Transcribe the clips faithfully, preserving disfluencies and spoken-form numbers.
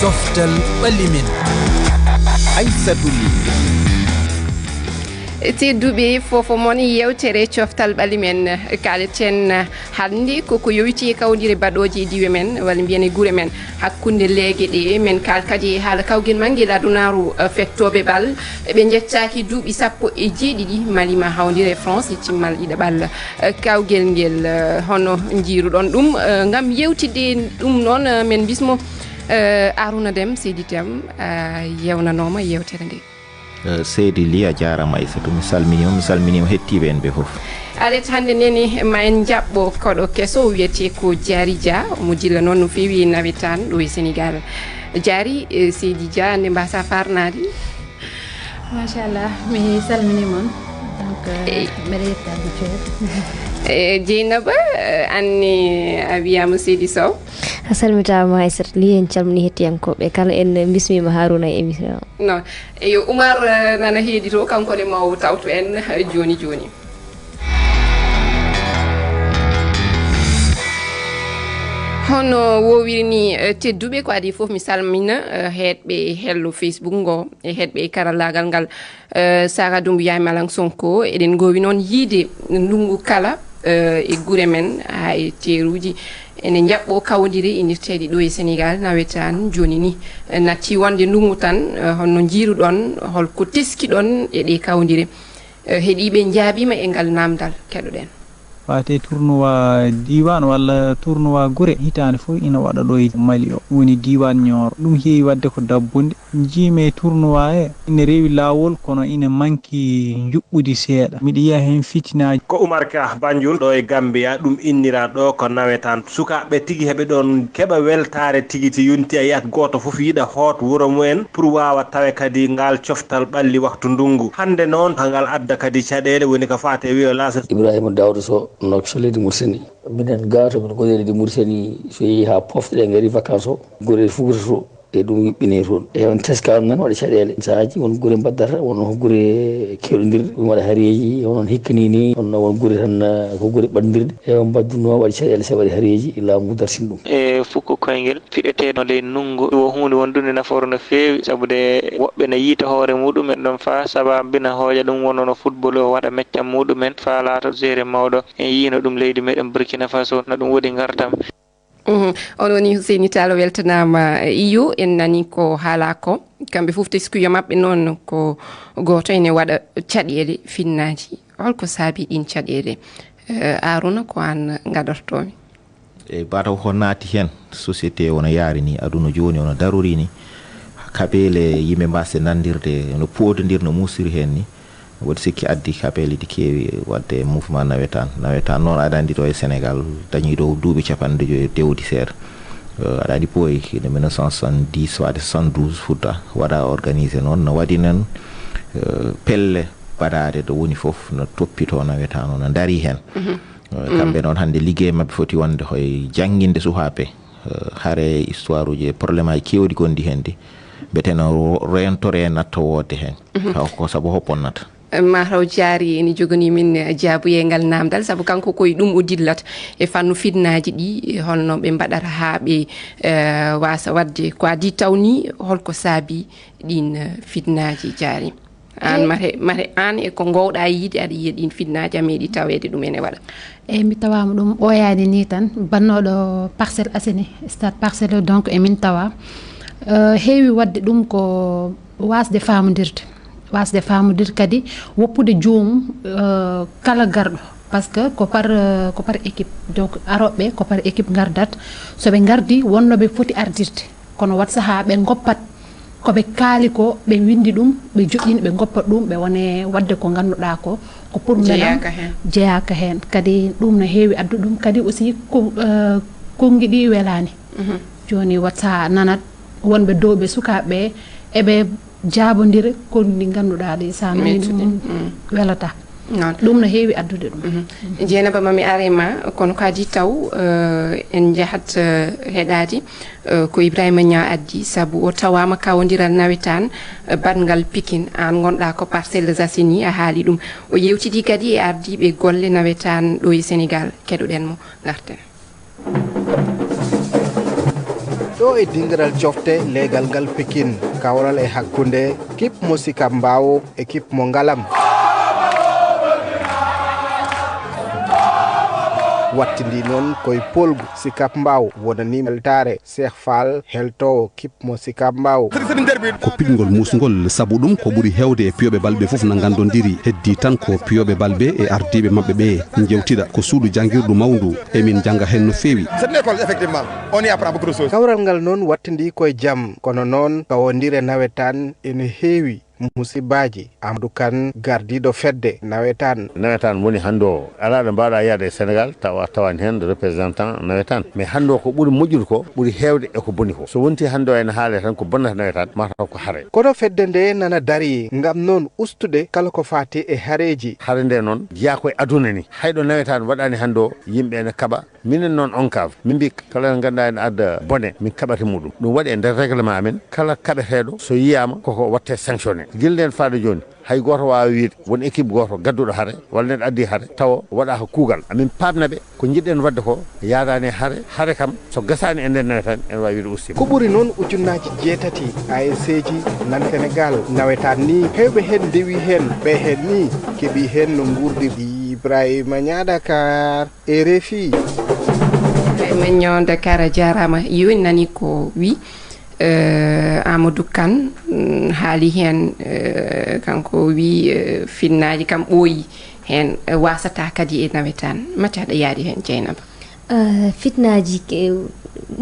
Coftal ɓalli men. Aysatu Ly. Tedduɓe, fofo mon yewtere coftal ɓalli men. Kaleten hannde koko yowiti e kawdire baɗooje e diiwe men, walla mbiyen e gure men, hakkunde leege ɗe. Men kaal kadi e haala kawgel mannge adunaaru, eh, fettooɓe bal. Ɓe njettaaki duuɓi sappo e jeeɗiɗi, malima hawndire France e timmal ɗiɗaɓal, eh, kawgel ngel, eh, hono njiiruɗon ɗum. Eh, ngam yewtidde ɗum noon, eh, men bismo, eh, Arouna Deme, Seydi Deme, a yewnanooma yewtere nde. Eh, Seydi Ly, a jaaraama Aysatu, mi salminiima, mi salminiima hettiiɓe en ɓe fof. Alet hannde nene ma en njaɓɓo koɗo keso wiyetee ko Diary Dia, omo dilla noon no feewi e nawetaan ɗo e Senegaal. Diary, eh, Seydi Dia, nde mbasa farnaade? Machallah, mi salmini mon. Donc, euh, mbeɗa yettaade no feewi. Eh, Dieynaba, eh, anne a wiyaama Seydi Sow. A salmitaama, Aysatu Ly, en calmini hettiyankooɓe kala, en mbismiima Harouna e émission o. Non. Eyo, Oumar, eh, nana heedi to, kanko ne maw tawto en, eh, jooni jooni. Hono wowiri ni, eh, tedduɓe, ko adii fof mi salmina, eh, heɗɓe e hello Facebook ngo, e heɗɓe e karallaagal ngal. Eh, Sara Doumbouya e Malang Sonko, eɗen ngoowi noon yiide ndunngu kala, eh, e gure men, haa e teeruuji. Ene njaɓɓoo kawondire innirteeɗe ɗo e Senegaal, nawetaan jooni ni, eh, natti wonde ndunngu tan, eh, honno njiiruɗon, holko teskiɗon e ɗe kawondire? Eh, heɗiiɓe njaabiima e ngal naamndal, keɗoɗen. Faate tournoi diiwaan walla tournoi gure, hitaande fof ina waɗa ɗo e Mali o, woni diiwaan Nioro. Ɗum heewi waɗde ko dabbunde. Njiimi e tournoi he, ina rewi laawol, kono ina manki njuɓɓudi seeɗa. Miɗo yiya heen fitinaaji. Ko Oumar Ka, Banjul, ɗo e Gambia, ɗum innira ɗo ko nawetaan. Sukaaɓe tigi heɓe ɗoon keɓa weltaare tigi, ti yonti a yiyat gooto fof yiɗa hoot wuro mumen pour waawa tawe kadi ngal coftal ɓalli waktu ndunngu. Hannde noon, ko ngal adda kadi caɗeele, woni ko faati e violence. Ibrahima Daouda Sow, Nouakchott, leydi Mauritanie. Minen gaa to min ngoni leydi Mauritanie, so yehi haa pofɗe ɗe ngari vacances o, gure Fuuta to, e ɗum yuɓɓini toon. E on teskaano nan waɗa caɗeele. Sahaaji won gure mbaddata, won ko gure keewɗondirɗe, ɗum waɗa hariyeeji, won on hikkani ni, won, won gure tan, eh, ko gure ɓaddirɗe. E on mbaddunoo waɗi caɗeele, so waɗi hariyeeji, laamu ngu dartini ɗum. E fukko koyngel fiɗeteeɗo ley ndunngu, wo huunde wondunde nafoore no feewi, sabu de woɓɓe na yiita hoore muɗum en ɗon faa sabaabu na hooƴa ɗum, wonno no football o waɗa meccan muɗum en faa laato jeere mawɗo. En yiino ɗum leydi meɗen Burkina Faso, no ɗum woɗi ngartam. Mhm. On woni Huseyni Tall, weltanaama. Iyo, en nani ko haalaa ko. Kamɓe fof teskuya maɓɓe noon ko gooto, ene waɗa caɗeele finnaaji. Holko saabi ɗiin caɗeele? Eh, Arouna, ko aan ngadortoomi. E bataw ko naati heen, société o no yaari ni, aduna jooni o no darori ni. Kaɓeele yimɓe mbaasde nanndirde, no poodondir, no muusiri heen ni. Woodi sikki addi kaɓeele ɗi keewi waɗde e mouvement nawetaan. Nawetaan noon, aɗa anndi ɗo e Senegaal, dañii ɗo duuɓi capanɗe joyi e dewdi seeɗa. Eh, aɗa anndi ɓooyi, ine mille neuf cent soixante-dix, waade soixante-douze fuɗɗa, waɗa organisé noon, no waɗi noon, eh, pelle baɗaaɗe ɗo woni fof, no toppitoo nawetaan o, no ndarii heen. Mhm. Eh, kamɓe noon, hannde liggey maɓɓe foti wonde koye jannginde sukaaɓe, eh, hare histoire uji e problème aji keewɗi gonɗi heen ɗi, mbete no rentoree natta woodde heen. Mhm. Taw ko sabu hol bonnata? Mataw Diary ene joganii min jaabuye ngal naamndal, sabu kanko ko e ɗum o dillata, e fannu fitnaaji ɗi, holno ɓe mbaɗata haa ɓe, eh, waasa waɗde ko adii taw ni, holko saabi ɗiin, eh, fitnaaji, Diary? Aan, mate, mate aan e ko ngoowɗaa yiide, aɗa yiya ɗiin fitnaaji, a meeɗi taweede ɗum ene waɗa? Eey, mi tawaama ɗum ɓooyaani nii tan, bannooɗo Parcelles Assainies, stade Parcelles o, donc e min tawa. Eh, heewi waɗde ɗum ko waasde faamondirde. Waasde faamondirde kadi, woppude joomum, eh, kala garɗo. Parce que ko par, eh, ko par équipe. Donc, arooɓe ko par équipe ngardat. So ɓe ngardii, won no ɓe foti ardirde. Kono waɗ sahaa ɓe ngoppat ko ɓe kaali ko, ɓe winndi ɗum, ɓe joƴƴini, ɓe ngoppat ɗum, ɓe wone waɗde ko ngannduɗaa ko, ko pour mbelan jeyaaka heen. Jeyaaka heen. Kadi ɗum no heewi addu ɗum. Kadi aussi ko, eh, konngi ɗi welaani. Mhm. Jooni waɗ sahaa nanat wonɓe dow ɓe sukaaɓe ɓe, eɓe jaabondira ko ndi ngannduɗaa ɗi, so a nani ɗum, mm, welataa. Noon. Ɗum no heewi addude ɗum. Mhm. Jeynaba, mami are ma, kono kadi taw, eh, en njahat, eh, heɗaade, eh, ko Ibrahima Niang addi, sabu o tawaama kawondiral nawetaan, eh, baɗngal Pikine. Aan ngonɗaa ko Parcelles Assainies, a haali ɗum. O yewtidii kadi e ardiiɓe golle nawetaan ɗo e Senegaal. Keɗoɗen mo, ngarten. Ɗo e dingiral cofte leegal ngal Pekin, kawral e hakkunde kip mo Sikap Mbao e kip mo Ngalam. Wattindi noon koye polgu Sikap Mbao wonani weltaare Cheikh Fall heltoowo kip mo Sikap Mbao. Ko piɗngol muusngol, sabu ɗum ko ɓuri heewde e piyooɓe bal ɓe fof na nganndondiri. Heddii tan ko piyooɓe bal ɓe e ardiiɓe maɓɓe ɓe njewtida. Ko suudu janngirdu mawndu, emin njannga heen no feewi. Kawral ngal noon wattindi koye jam, kono noon kawondire nawetaan ene heewi musibbaaji. Amadou Kane, gardiiɗo fedde nawetaan. Nawetaan woni hannde o, alaa ɗo mbaawɗa yaade e Sénégal tawa a tawaani heen représentant nawetaan. Mais hannde o ko ɓuri moƴƴude ko, ɓuri heewde e ko boni ko. So wonti hannde o ene haale tan ko bonnata nawetaan, mataw ko hare. Kono fedde nde nana darii ngam noon ustude kala ko faati e hareeji. Hare nde noon jeyaa koye aduna ni. Hay ɗo nawetaan waɗaani hannde o, yimɓe ene kaɓa. Minen noon ONCAV, min mbi kala nde ngannduɗaa ene adda bone, min kaɓata muɗum. Ɗum waɗi e nder règlement amen, kala kaɓeteeɗo so yiyaama koko watte sanctionné. Gila ndeen faade jooni, hay gooto waawa wiyde won équipe gooto gadduɗo hare walla neɗɗo addi hare tawa waɗaaka kuugal. Amin paamna ɓe ko njiɗɗen waɗde ko yaadaani e hare. Hare kam so gasaani e nder nawetaan ene waawi wiyde ustiima. Ko ɓuri noon ujunnaaji jeetati A S C ji nan Senegaal. Nawetaan ni heewɓe heen ndewi heen, ɓe heen ni keɓi heen no nguurdir. Ibrahima Ñaa, Dakar, R F I. Ibrahima Ñaa, Dakar, a jaaraama. Yo en nani ko wi eh, Amadou Kane, mm, haali heen, eh, kanko wi eh, finnaaji kam ɓooyi heen, eh, waasata kadi e nawetaan. Mate aɗa yaadi heen, Jeynaba? Ah, fitnaaji ke-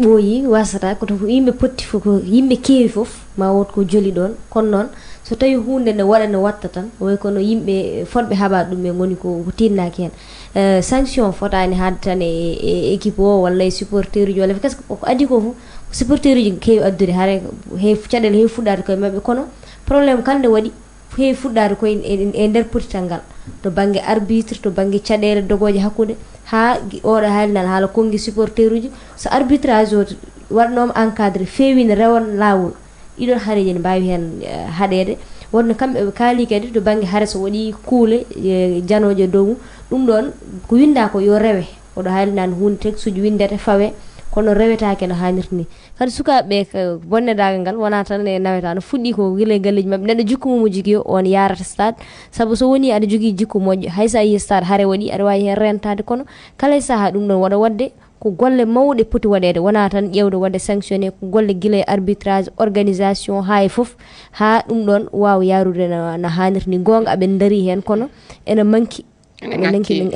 ɓooyi waasata, koto ko yimɓe potti fof, ko yimɓe keewi fof, ma wood ko joli ɗoon. Kono noon, so tawi huunde ne waɗa, ne watta tan, way kono yimɓe fotɓe haɓaade ɗum ɓe ngoni ko, ko tiinnaaki heen. Eh, sanction fotaani haade tan e, e équipe o walla e supporter uji walla, parce que ko adii ko fof, ko supporter uji keewi addude, hare he caɗeele heewi fuɗɗaade koye maɓɓe, kono problème kala nde waɗi, heewi fuɗɗaade koye e, e, e nder pottital ngal, to bannge arbitre, to bannge caɗeele, dogooje hakkunde, haa gi- oɗo haali nan haala konngi supporter uji. So arbitrage o waɗnooma encadré, feewi ne rewa laawol, ɗiɗon hareeji ne mbaawi heen, eh, haɗeede. Wonno kamɓe ɓe kaali kadi to bannge hare so waɗi kuule, eh, janooje dow mum, ɗum ɗoon ko winndaa ko yo rewe. Oɗo haali nan huunde texte uji winndete fawe, kono rewetaake no haanirta ni. Kadi sukaaɓe ɓe, ko bonnedaagal ngal wonaa tan e nawetaan, no fuɗɗii ko gila e galleeji maɓɓe. Neɗɗo jikku mum o jogii o, on yaarata stade, sabu so wonii aɗa jogii jikku moƴƴo, hay so a yii stade hare waɗi, aɗa waawi heen reentaade, kono kala e sahaa ɗum ɗoon waɗa waɗde ko golle mawɗe poti waɗeede, wonaa tan ƴeewde waɗde sanctionné, ko golle gila e arbitrage, organisation, haa e fof, haa ɗum ɗoon waawa yaarude no, no haanirta ni. Goonga, aɓe ndarii heen, kono ene manki. Ene ŋakki.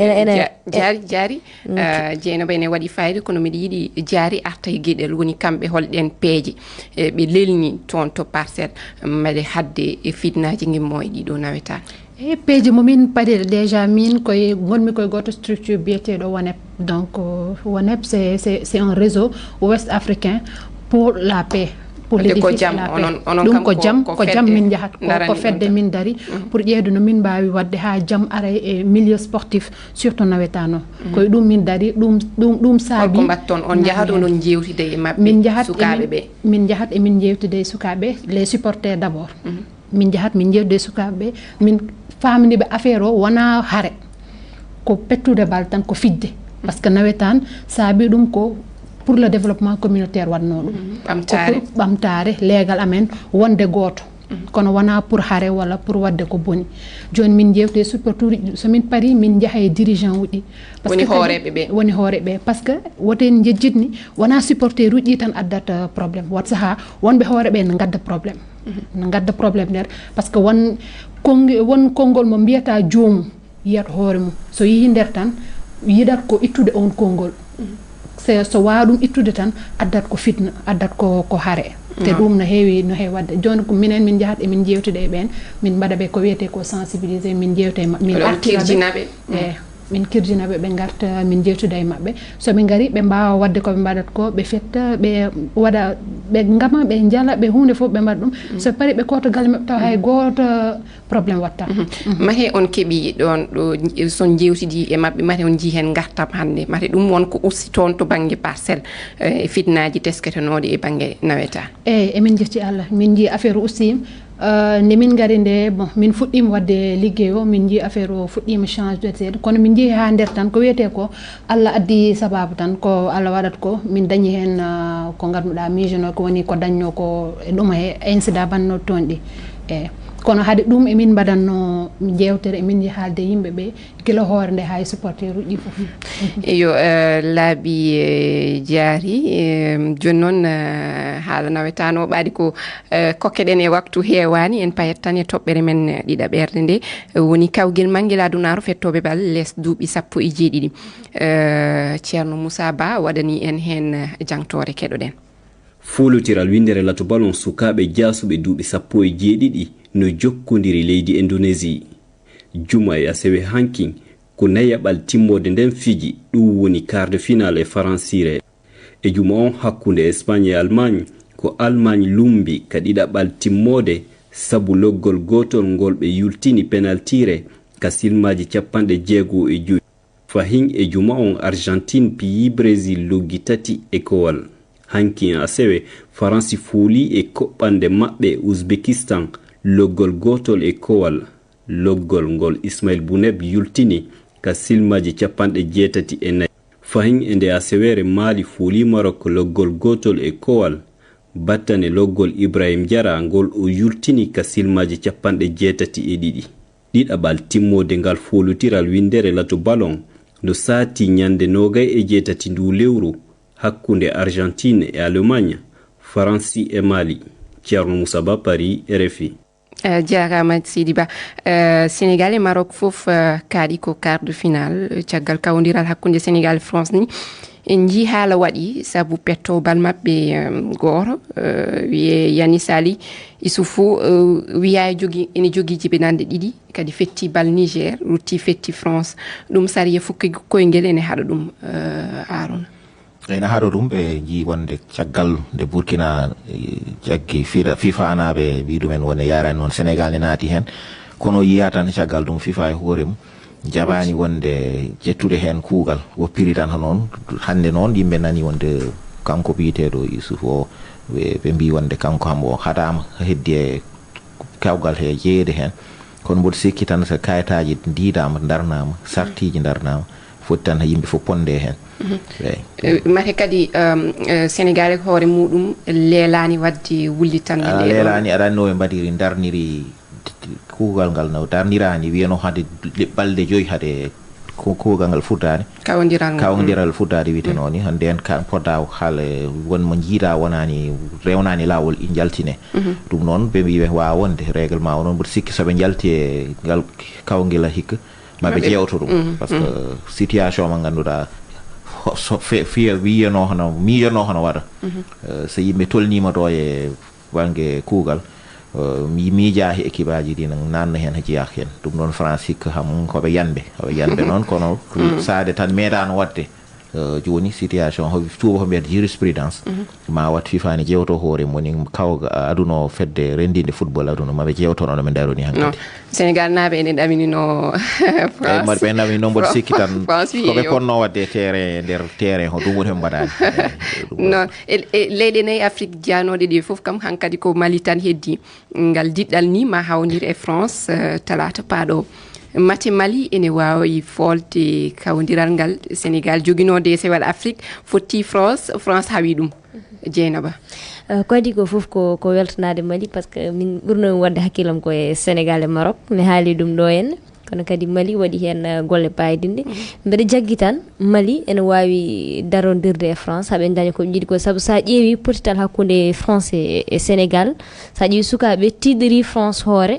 Jaari, jaari. Jeynaba, ene waɗi fayida, kono miɗo yiɗi Jaari arta e geɗel, woni kamɓe hol ɗeen peeje, eh, ɓe lelni toon to Parcelles, mbaɗe haɗde e fitnaaji ngimmo e ɗiɗo nawetaan? E peeje mo min paɗi déjà, min koye, ngonmi koye gooto structure biyeteeɗo wonep. Donc, euh, wonep, c'est, c'est, c'est un réseau ouest africain pour la paix, pour le défi et la paix. Ɗum ko jam, ko jam min njahat, ko, ko fedde min dari pour ƴeewde no min mbaawi waɗde haa jam ara e milieu sportif, surtout nawetaan o. Koye ɗum min dari, ɗum, ɗum, ɗum saabi. Holko mbaɗton? On njahat, oɗon njeewtida e maɓɓe, min njahat, sukaaɓe ɓe? Min njahat emin njeewtida e sukaaɓe, les supporters d'abord. Min njahat, min njeewtida e sukaaɓe ɓe, min faamini ɓe affaire o wonaa hare, ko pettude bal tan, ko fijde. Parce que nawetaan saabi ɗum ko pour le développement communautaire waɗnoo ɗum. Ɓamtaare. Ko pour ɓamtaare leegal amen, wonde gooto. Kono wonaa pour hare walla pour waɗde ko boni. Jooni min njeewte e supporter uji, so min parii, min njaha e dirigeant uji. Woni hooreeɓe ɓe. Woni hooreeɓe ɓe. Parce que woto en njejjit ni, wonaa supporter uji ɗi tan addat, euh, problème. Wat sahaa, wonɓe hooreeɓe ɓe ne ngadda problème. Ne ngadda problème nder, parce que won konngi-, won konngol mo mbiyata joomum yiyat hoore mum. So yehii nder tan, yiɗat ko ittude oon konngol. Se, so waawa ɗum ittude tan, addat ko fitna, addat ko, ko hare. Te ɗum no heewi, no heewi waɗde. Jooni ko minen min njahat emin njeewtida e ɓeen, min mbaɗa ɓe ko wiyetee ko sensibilisé, min njeewta e maɓɓe, min artira ɓe. Eey, min kirjina ɓe, ɓe ngarta, min njeewtida e maɓɓe. So ɓe ngarii, ɓe mbaawa waɗde ko ɓe mbaɗata ko, ɓe fetta, ɓe waɗa, ɓe ngama, ɓe njala, ɓe huunde fof ɓe mbaɗa ɗum. So ɓe parii, ɓe koota galle maɓɓe tawa hay gooto problème waɗtaa. Mate on keɓii ɗoon ɗo, so on njeewtidii e maɓɓe, mate on njiyii heen ngartam hannde, mate ɗum won ko usti toon to bannge Parcelles, eh, e fitnaaji tesketenooɗi e bannge nawetaan? Eey, emin njetti Allah, min njiyii affaire o ustiima. Eh, nde min ngari nde, bon, min fuɗɗiima waɗde liggey o, min njii affaire o fuɗɗiima changede seeɗa, kono min njii haa nder tan, ko wiyetee ko Allah addi sabaabu tan, ko Allah waɗata ko, min dañi heen, ah, ko ngarmuɗaa miijono, ko woni ko dañnoo ko e ɗum he incident bannoo toon ɗi. Eey. Kono hade ɗum emin mbaɗatno jeewtere, emin nji haalde yimɓe ɓe, gila hoore nde haa e supporteruuji ɗi fof. Iyo, eh, laaɓi, eh, jaari, eh, jooni noon, eh, haala nawetaano ɓaadi ko, eh, kokke ɗen e waktu heewaani, en payat tan e toɓɓere men, eh, ɗiɗaɓerde nde, eh, woni kawgel manngel adunaaru fettooɓe bal les duuɓi sappo e jeeɗiɗi. Eh, Ceerno Moussa Ba waɗani en heen, eh, jangtoore keɗoɗen. Fulotiral winndere lato ballon sukaaɓe jaasuɓe duuɓi sappo e jeeɗiɗi no jokkondiri leydi Indonésie. Juma e asewe hankin, ko nayaɓal timmoode nden fiji, ɗum woni quart de finale e faransiire. E juma on hakkunde Espagne e Allemagne, ko Allemagne lumbi ka ɗiɗaɓal timmoode sabu loggol gootol ngol ɓe yultini penaltiire ka silmaaji capanɗe jeego e joy. Fahin e juma on Argentine piyi Brésil loggi tati e kowal. Hankin asewe, Faransi fuuli e koɓɓande maɓɓe Uzbekistan loggol gootol e kowal. Loggol ngol Ismail Buneb yultini ka silmaaji capanɗe jeetati e nayi. Fahin e nde asewere Mali fuuli Marok loggol gootol e kowal. Battane loggol Ibrahim Jara ngol o yultini ka silmaaji capanɗe jeetati e ɗiɗi. Ɗiɗaɓal timmoode ngal foolotiral winndere lato ballon no saati ñande noogay e jeetati nduu lewru hakkunde Argentine e Allemagne, Faransi e Mali. Ceerno Moussa Ba, Paris, R F I. Eh, jaaraama, Sidi Ba. Eh, Senegal e Maroc fof, eh, kaaɗi ko quart de finale, eh, caggal kawondiral hakkunde Senegal e France ni. En njii haala waɗi sabu pettowbal maɓɓe, em, gooto, eh, wiyee Yanis Ali Issoufou, eh, wiyaa e jogi-, ene jogii jibinannde ɗiɗi, kadi fetti bal Niger, rutti fetti France. Ɗum sariya fukki koyngel ene haɗa ɗum, eh, Arona. Ene haɗa ɗum, ɓe njii wonde caggal nde Burkina, eh, jaggi fira-, FIFA naaɓe mbii ɗumen woni yaarani noon Senegal ne naati heen. Kono yiyaa tan caggal ɗum FIFA e hoore mum jabaani wonde ƴettude heen kuugal, woppiri tan ko noon. Hannde noon yimɓe nani wonde kanko biyeteeɗo Yusuf o, ɓe, ɓe mbii wonde kanko kam o haɗaama, heddi e kawgal he jeyeede heen. Kono mboɗo sikki tan so kayitaaji ndiidaama, ndarnaama, sartiiji ndarnaama, foti tan yimɓe fof ponde heen. Mhm. Eey. Eh, mate kadi, um, eh, Senegal e hoore muɗum leelaani waɗde wullitannde. Alaa, nde ɗo leelaani, aɗa anndi no ɓe mbaɗiri, ndarniri kuugal ngal no darniraani, wiyano hade le-, balɗe joyi hade ku-, kuugal ngal fuddaani. Kawondiral ngal. Kawondiral fuddaade wiyeteno ni, hannde en ka poda haala won mo njiida wonaani, rewnaani laawol i njaltine. Mhm. Ɗum noon ɓe mbii ɓe waawa wonde règlement o noon, mboɗo sikki so ɓe njalti e ngal kawgila hikka, ma ɓe jeewto ɗum. Mhm, parce que situation mo ngannduɗaa ho-, so fe-, fiya wiyano hono, miijano hono waɗa. Mhm. Eh, so yimɓe tolniima ɗo e bannge kuugal, eh, mi miijaa he ekibaaji ɗi no naatna heen, jeyaa heen. Ɗum noon France hikka kam ko ɓe yanɓe. Ko ɓe yanɓe noon, kono saade tan meeɗaano waɗde. Eh, jooni situation, ho-, tuuba ko mbiyata jurisprudence. Mhm. Ma wat FIFA ne jeewto hoore mum, woni kawga aduna o, fedde renndinde football aduna, ma ɓe jeewtono no ɓe ndaroni hankadi. Senegal naaɓe enen ɗaminino France. Eyi, mbaɗ ɓe ɗaminino, mboɗo sikki tan France wi ko ɓe eyo. Ponno waɗde e terrain, nder terrain, ko ɗum woni ɓe mbaɗaani. Eyi, ɗum woni. Non, e, e leyɗe nayi Afrique jaanooɗe ɗe fof kam, hankadi ko Mali tan heddi. Ngal diɗɗal ni ma hawondir e France, eh, talaata paaɗo. Mate Mali ene waawi foolde kawondiral ngal Senegal joginoo deesewal Afrique, fotti France, France hawi ɗum. Jeynaba. Eh, ko adii ko fof ko, ko weltanaade Mali, parce que min ɓurno min waɗde hakkillam ko e Senegal e Maroc. Mi haali ɗum ɗo henne. Kono kadi Mali waɗi heen, eh, golle paydinɗe. Mhm. Mbeɗa jaggi tan, Mali ene waawi darondirde e France, haa ɓe ndaña ko ɓe njiɗi ko. Sabu so a ƴeewi pottital hakkunde France e, e Senegal, so a ƴeewi sukaaɓe tiiɗiri France hoore,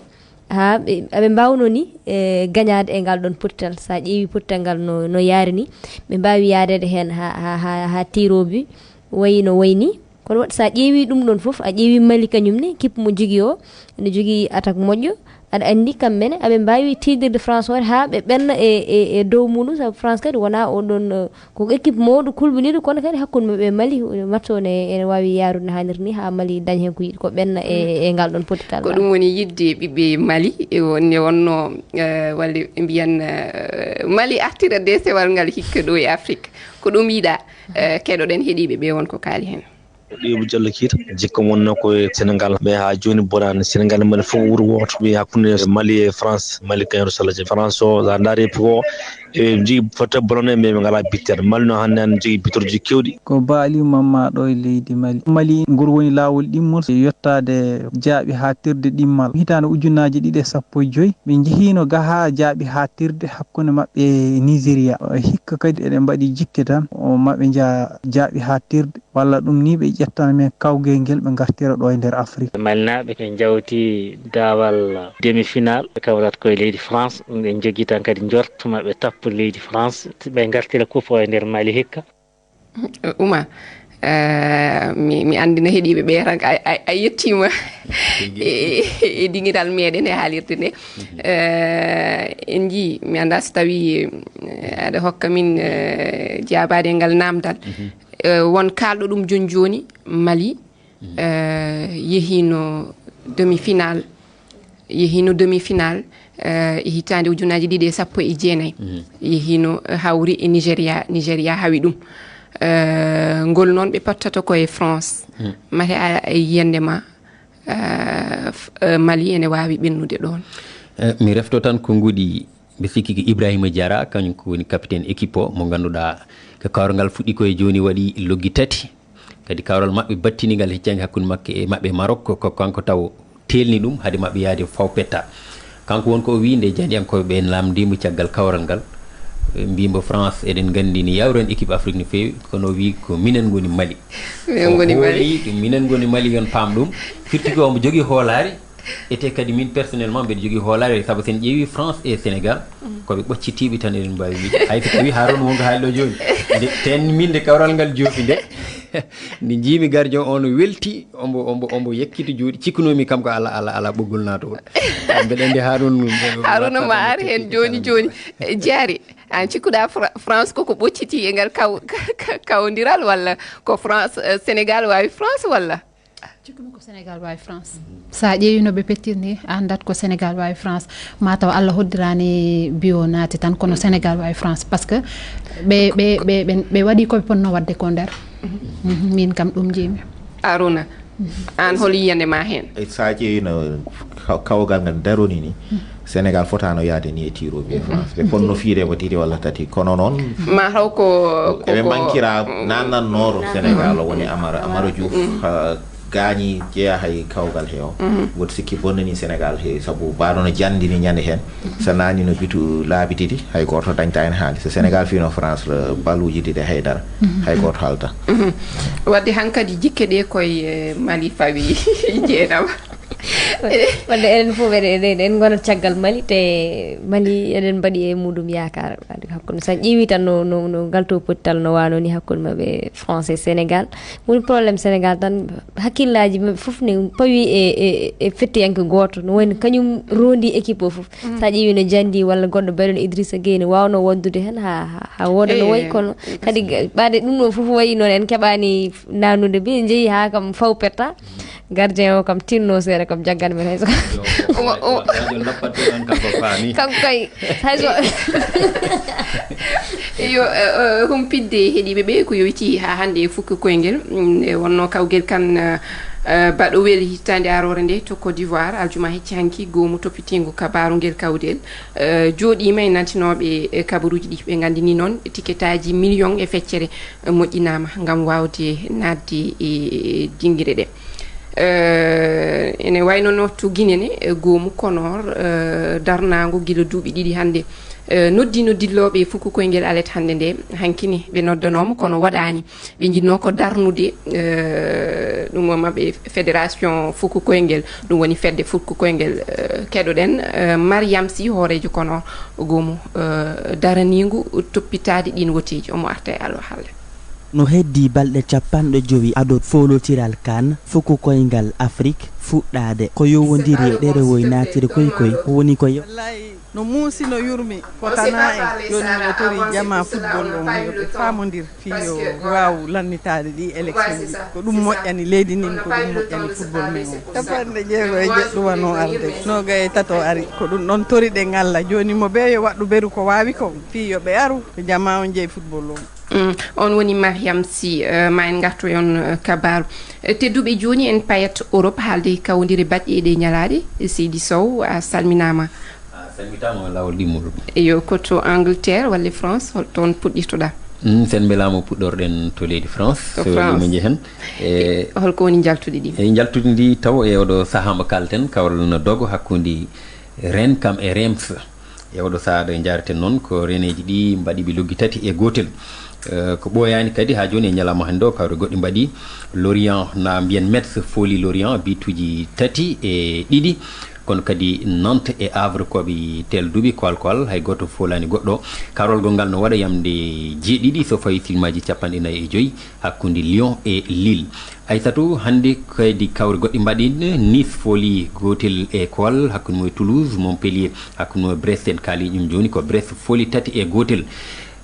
haa ɓe, aɓe mbaawno ni, eh, gañaade e ngal ɗon pottital. So a ƴeewi pottital ngal no, no yaari ni, ɓe mbaawi yaadeede heen haa, haa, haa, haa tir au but wayi no wayi ni. Kono waɗi, so a ƴeewi ɗum ɗon fof, a ƴeewi Mali kañum ne, équipe mo jogii o, ene jogii attaque moƴƴo. Aɗa anndi kamɓe ne, aɓe mbaawi tiiɗirde France hoore haa ɓe ɓenna e, e, e dow muɗum, sabu France kadi wonaa o ɗon, eh, ko équipe mawɗo kulɓiniiɗo, kono kadi hakkunde maɓɓe e Mali, match o ne ene waawi yaarude no haaniri ni, haa Mali daña heen ko yiɗi, ko ɓenna e, e ngal ɗon pottital. Ko ɗum woni yiɗde ɓiɓɓe Mali, e won-, nde wonno, eh, walla ɓe mbiyan, eh, Mali artira deesewal ngal hikka ɗo e Afrique. Ko ɗum yiɗa, eh, keɗoɗen heɗiiɓe ɓe won ko kaali heen. Ɗiibu Jallo Kiita, jikko mon no ko e Senegal, mais haa jooni bonaani. Senegal mbaɗi fof wuro wooto, ɓe hakkunde Mali e France. Mali kañum Salah Jabi. France o, so a ndaari ko eɓe njogii fotte bolone, mais ɓe ngalaa bittere. Mali no hannde hannde njogii bitterji keewɗi. Ko Ba Aliou Mamma ɗo e leydi Mali. Mali, ngol woni laawol ɗimmol yettaade jaaɓi haaɗtirde ɗimmal. Hitaande ujunnaji ɗiɗi e sappo e joy, ɓe njehiino ga haa jaaɓi haaɗtirde hakkunde maɓɓe e Nigeria. Hikka kadi eɗen mbaɗi jikke tan, o maɓe njaa jaaɓi haaɗtirde. Walla ɗum ni ɓe ƴettana men kawgel ngel ɓe ngartira ɗo e nder Afrik. Malinaaɓe ɓe njawti daawal demi-final, ɓe kawrata koye leydi France. Ɗum ɓe njogii tan kadi njorto maɓɓe tappo leydi France, ɓe ngartira coupe o e nder Mali hikka. Uma, eh, mi, mi anndina heɗiiɓe ɓe tan, a, a, a yettiima e, e, e dingiral meɗen e haalirde nde. Eh, en njii, mi anndaa so tawii, eh, aɗa hokka min, eh, jaabaade e ngal naamndal. Eh, won kaalɗo ɗum jooni jooni, Mali, eh, yehiino demi-final, yehiino demi-final, eh, e hitaande ujunnaji ɗiɗi e sappo e jeenayi. Yehiino, eh, hawri e Nigeria, Nigeria hawi ɗum. Eh, ngol noon ɓe pottata ko e France. Mate a, a yiyannde ma, eh, f-, eh, Mali ene waawi ɓennude ɗoon. Eh, mi refto tan ko ngudi. Mbiɗa sikki ko Ibrahima Diarra, kañum ko woni capitaine équipe o, mo ngannduɗaa ko kawral ngal fuɗɗi ko e jooni waɗi loggi tati. Kadi kawral maɓɓe battini ngal hecci hanki hakkunde maɓɓe e, maɓɓe e Maroc, ko, ko kanko taw teelni ɗum hade maɓɓe yahde faw petta. Kanko won ko o wiyi nde jaadiyankooɓe ɓe naamndiimo caggal kawral ngal. Ɓe mbiyi mbo France eɗen nganndi ni yawran équipe Afrique no feewi, kono o wiyi ko minen ngoni Mali. Minen ngoni Mali. Ko hooli ɗum, minen ngoni Mali, yon paam ɗum. Firti ko omo jogii hoolaare. Ete kadi min personnellement mbeɗa jogii hoolaare, sabu sen ƴeewi France e Sénégal, ko ɓe ɓoccitiiɓe tan eɗen mbaawi wiide. Hay so tawii Harouna wonko haali ɗo jooni. Nde, ten min nde kawral ngal joofi nde, nde njiimi gardien o no welti, ombo, ombo, ombo yekkiti juuɗe, cikkunoomi kam ko ala, ala, ala ɓoggol naatowol. Mbeɗa anndi Harouna, Harouna ma ar heen jooni jooni. Jaari, aan cikkuɗaa Fra-, France koko ɓocciti e ngal kaw-, ka-, ka-, kawondiral, walla ko France, eh, Sénégal waawi France walla? Cikkumi ko Sénégal waawi France. So a ƴeewi no ɓe pettir ni, a anndat ko Sénégal waawi France. Ma taw Allah hoddiraani biyo naati tan, kono Sénégal waawi France. Parce que ɓe, ɓe, ɓe, ɓe, ɓe waɗi ko ɓe ponno waɗde ko nder. Mhm, min kam ɗum njiimi. Aruna, aan hol yiyannde ma heen? E, so a ƴeewi no kaw-, kawgal ngal daroni ni, Sénégal fotaano yahde ni e tiro bi e France. Ɓe ponno fiire mo tiri walla tati. Kono noon, ma taw ko, ko, eɓe ko mankira nannan nooro Sénégal o woni Amara, Amara Diouf, ha, gaañi jeeya hay kawgal he o. Mboɗo sikki bonnani Sénégal he, sabu mbaɗo no janndini ñande heen. So naani no bitu laabi tati, hay gooto dañta heen haali. So Sénégal fino France, le, baluuji ɗiɗi hay dara, hay gooto haalta. Wadde hankadi jikke ɗe koye, eh, Mali fawi jeenama. Wadde enen fof eɗen, eɗen, eɗen ngona caggal Mali, te Mali eɗen mbaɗi e muɗum yaakaar. Wadde hakkunde, so a ƴeewi tan no, no, no ngal to poti tal no wano ni hakkunde maɓɓe France e Sénégal. Woni problème Sénégal tan, hakkillaaji maɓɓe fof ne pawi e, e, e fettoyanke gooto. No wayno kañum rondi équipe o fof. Sa ƴeewi no Jandi walla goɗɗo mbaɗen Idrissa Gueye ne wawno waddude hen ha, ha, ha wooda no wayi, kono kadi ga-, ɓaade ɗum ɗo fof wayi noon en keɓani nanude, ɓe jeeyi ha kam faw petta. Gardien o kam tinno seeɗa kam jaggan men hay so. Yo, o, o, o, o, lappat tan kanko faami. Kanko kay, hay so. Yo, eh, eh, humpitde heɗiiɓe ɓe ko yowiti ha hannde e fuku koyngel, mm, nde wonno kawgel kan, eh, eh, baɗowel hitaande aroore nde to Côte d'Ivoire, aljuma hecci hanki, goomu toppitiingu kabaaru ngel kawgel, eh, jooɗiima e nantinooɓe, eh, kabaruuji ɗi. Ɓe nganndini noon tiketaaji million e feccere, eh, moƴƴinaama ngam waawde naatde e dinngire ɗe. Eh, ene wayno no to Guinée ne, eh, goomu Konoor, eh, darnaango gila duuɓi ɗiɗi hannde, eh, noddi no dillooɓe e fuku koyngel alet hannde nde, hankine ɓe noddanooma kono waɗaani. Ɓe njinnoo ko darnude, eh, ɗum o maɓɓe fédération fuku koyngel, ɗum woni fedde fuku koyngel, eh, keɗoɗen, eh, Mariam Sy, hooreejo Konoor, goomu, eh, daraniingu toppitaade ɗiin woteeji, omo arta e Allo Halle. No heddii balɗe capanɗe jowi ado foolotiral kan fuku koyngal Afrik fuɗɗaade. Ko yowondiri e ɗerewoy naatiri koy koy woni ko yo- Wallaahi, no muusi, no yurmi, fotanaa en. Jooni miɗo tori jama football o, yo ɓe faamondir fii yo waaw lannitaade ɗi élection ɗi. Ko ɗum moƴƴani leydi ndin, ko ɗum moƴƴani football men o. Capanɗe jeego e jeɗɗo wano arde. Noogay e tato ari. Ko ɗum ɗon toriɗen Allah. Jooni mo ɓe yo waɗɗu beru ko waawi kon. Fii yo ɓe aru, ko jama on jeyi football o. Mm, on woni Mariam Sy, eh, ma en ngartu e on, eh, kabaaru. Eh, tedduɓe, jooni en payat Europe haalde e kawondire baɗɗe e ɗe ñalaaɗe. Eh, Seydi Sow, a salminaama. A salmitaama, laawol ɗimmol. Eyo, ko to Angleterre walla France, hol toon puɗɗirtoɗaa? Mm, sen mbelaama, puɗɗorɗen to leydi France. To so France. Yimo njehen. E holko woni njaltuɗi ɗi? E njaltuɗi ndi taw e oɗo sahaa mo kaalten, kawral no dogo hakkunde Rennes kam e Reims. E oɗo sahaa ɗo njaareten noon ko Renneeji ɗi mbaɗi ɓe loggi tati e gootel. Eh, ko ɓooyaani kadi haa jooni e ñalawma hannde o, kawre goɗɗi mbaɗi. Lorient na mbiyen Metz fooli Lorient bituuji tati e ɗiɗi. Kono kadi Nantes e Havre ko ɓe teelduɓe koal koal, hay gooto foolaani goɗɗo. Karolgol ngal no waɗa yamde jeeɗiɗi so fawii silmaaji capanɗe nayi e joyi hakkunde Lyon e Lille. Aysatu, hannde kadi kawre goɗɗe mbaɗi. Nice fooli gootel e koal hakkunde mum e Toulouse, Montpellier hakkunde mum e Brest, en kaali ɗum jooni, ko Brest fooli tati e gootel.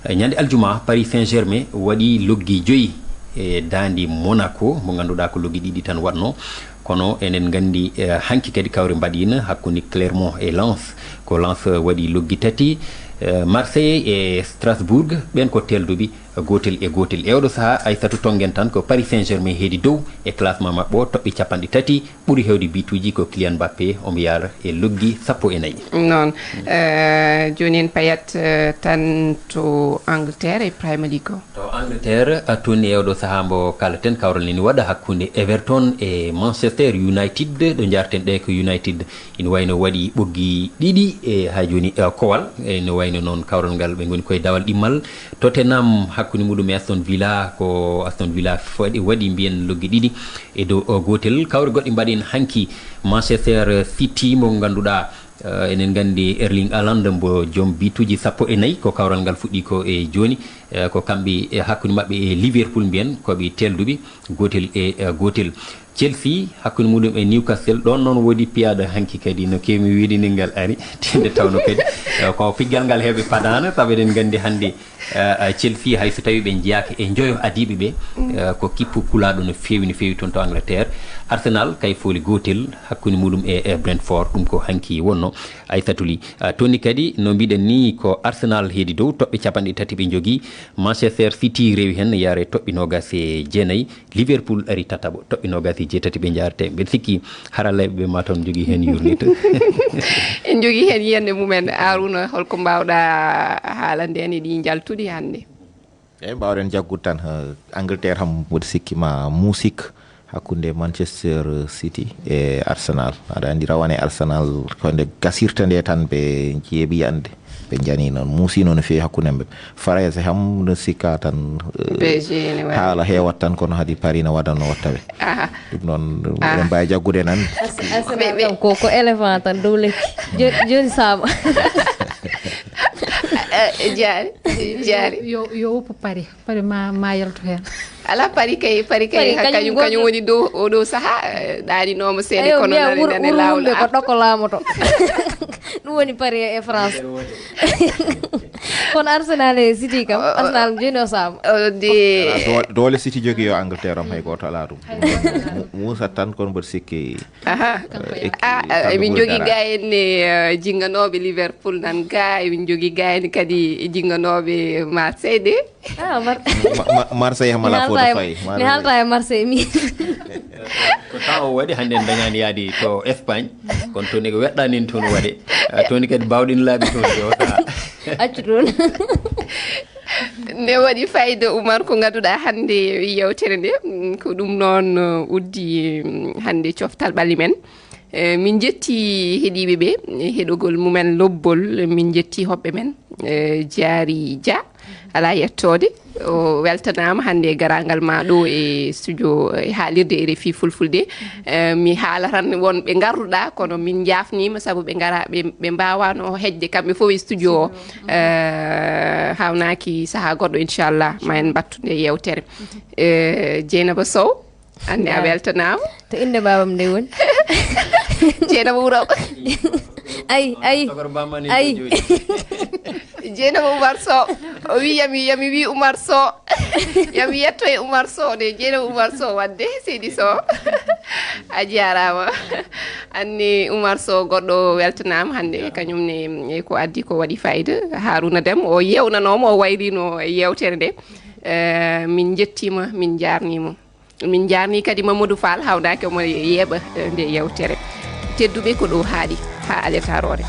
Eh, ñande aljuma, Paris Saint-Germain waɗi loggi joyi e daande Monaco, mo ngannduɗaa ko loggi ɗiɗi tan waɗno. Kono enen nganndi, eh, hanki kadi kawre mbaɗiino hakkunde Clermont e Lens, ko Lens waɗi loggi tati. Eh, Marseille e Strasbourg, ɓeen ko teelduɓe gootel e gootel. E oɗo sahaa, Aysatu, tonngen tan ko Paris Saint-Germain heedi dow e classement maɓɓe o, toɓɓe capanɗe tati, ɓuri heewde bituuji ko Kylian Mbappé, omo yaara e loggi sappo e nayi. Noon. Eh, jooni en payat, eh, tan to Angleterre e Premier League o. To Angleterre, a toni e oɗo sahaa mbo kalaten, kawral nani waɗa hakkunde Everton e Manchester United, ɗo njaarten ɗe ko United ina wayno waɗi ɓoggi ɗiɗi e haa jooni, eh, kowal, ina wayno noon kawral ngal ɓe ngoni koye dawal ɗimmal. Tottenham hakkunde muɗum e Aston Villa, ko Aston Villa waɗi, waɗi mbiyen loggi ɗiɗi e dow o gootel. Kawre goɗɗe mbaɗen hanki Manchester City mo ngannduɗaa, eh, enen nganndi Erling Haaland mbo joom bituuji sappo e nayi, ko kawral ngal fuɗɗi ko e jooni. Eh, ko kamɓe e hakkunde maɓɓe e Liverpool mbiyen ko ɓe teelduɓe gootel e, eh, gootel. Chelsea hakkunde muɗum e Newcastle, ɗoon noon woodi piyaaɗo hanki kadi no keewmi wiide ni ngal ari, tinde tawno kadi, eh, ko piggal ngal heewɓe padaano, sabu eɗen nganndi hannde, eh, eh, Chelsea hay so tawii ɓe njeyaaka e njoyo adiiɓe ɓe, eh, ko kippu kulaaɗo no feewi, no feewi toon to Angleterre. Arsenal kay fooli gootel hakkunde muɗum e, e Brentford, ɗum ko hanki wonno. Aysatu Ly, eh, toon ni kadi no mbiɗen ni ko Arsenal heedi dow, toɓɓe capanɗe tati ɓe njogii, Manchester City rewi heen yaare toɓɓe noogaas e jeenayi, Liverpool ari tataɓo, toɓɓe noogaas e jeetati ɓe njaarete. Mbeɗa sikki haralleeɓe ɓe maa taw njogii heen yurnita. En njogii heen yiyannde mumen. Haruna, holko mbaawɗaa haalande en e ɗii njaltuɗi hannde? Eeyi, mbaawɗen jaggude tan, eh, Angleterre ham mboɗo sikki ma muusik hakkunde Manchester City e Arsenal. Aɗa anndi rawane Arsenal ko nde gasirta nde tan ɓe njeeɓi yande. Ɓe njani noon, muusi noon no feewi hakkunde maɓɓe. Farayse ham no sikka tan, eh, P S G ne waɗi. Haala heewat tan, kono hadi Paris no waɗa no watta ɓe. Aha. Ɗum noon, aha, eɗen mbaawi jaggude nan. As-, Arsenal kam ko, ko éléphant tan dow lekki. Jo-, joni saama. Eh, jaari, jaari. Yo, yo woppu Paris. Paris ma, ma yaltu heen. Alaa, Paris kay, Paris kay, Paris ha kañum, kañum kañum woni dow, o dow saha, eh, ɗaaninooma seeɗa, eyo, kono mbiya nani, wuro, nani wuro laawol, wumɓe ko ah, ɗo ko laamoto. Ɗum woni Paris e France. Kono Arsenal e City kam, o, o, Arsenal jooni o saama. O de. Alaa, doole, doole City jogii yo Angleterre am, hay gooto alaa ɗum. Mu-, muusat tan, kono mboɗo sikki, aha, eh, ekki, ah, eh, emin njogii gaay en ne, eh, jinnganooɓe Liverpool nan ga, emin njogii gaay en kadi jinnganooɓe Marseille de. Ah, Mar-, Ma-, Ma-, Marseille hama mi la haalta foto e, fayi. Mi haalta e Marseille, mi. Ko tawa o waɗi hannde en dañaani yaade to Espagne, kono toon ko weɗɗaani en toon waɗe. Ah, toon kadi mbaawɗen laabi toon jewta. Accu toon. Nde waɗi fayida, Oumar, ko ngannduɗaa hannde yewtere nde, mm, ko ɗum noon, uh, uddi, mm, hannde coftal ɓalli men. Eh, min njetti heɗiiɓe ɓe, e heɗogol mumen lobbol, min njetti hoɓɓe men, eh, Jaari Dia, alaa yettoode. O weltanaama hannde e garaangal ma ɗo e studio, e haalirde R F I Fulfulde. Eh, mi haala tan won ɓe ngarruɗaa, kono min njaafniima sabu ɓe ngara, ɓe, ɓe mbaawaano heƴde kamɓe fof e studio o. Eh, haawnaaki sahaa goɗɗo, inchallah, ma en mbattu nde yewtere. Eh, Dieynaba Sow. Anne a weltanaama. To innde baabam nde woni? Dieynaba Wuro. Ay, ay. Togor bamma ni ay. Jooɗi. Dieynaba Oumar Sow. O wi yami, yami wi Oumar Sow. Yami yetto e Oumar Sow de. Dieynaba Oumar Sow wadde, Seydi Sow. A jaaraama. Anne Oumar Sow goɗɗo weltanaama hannde. Kañum ne e ko addi ko waɗi fayida. Haruna Dem o yewnanooma, o wayrino e yewtere nde. Eh, min njettiima, min njaarniima. Min njaarnii kadi Mamadou Fall, hawnaaki omo yeeɓa, eh, nde yewtere. Tedduɓe, ko ɗo haaɗi, haa aletaroore.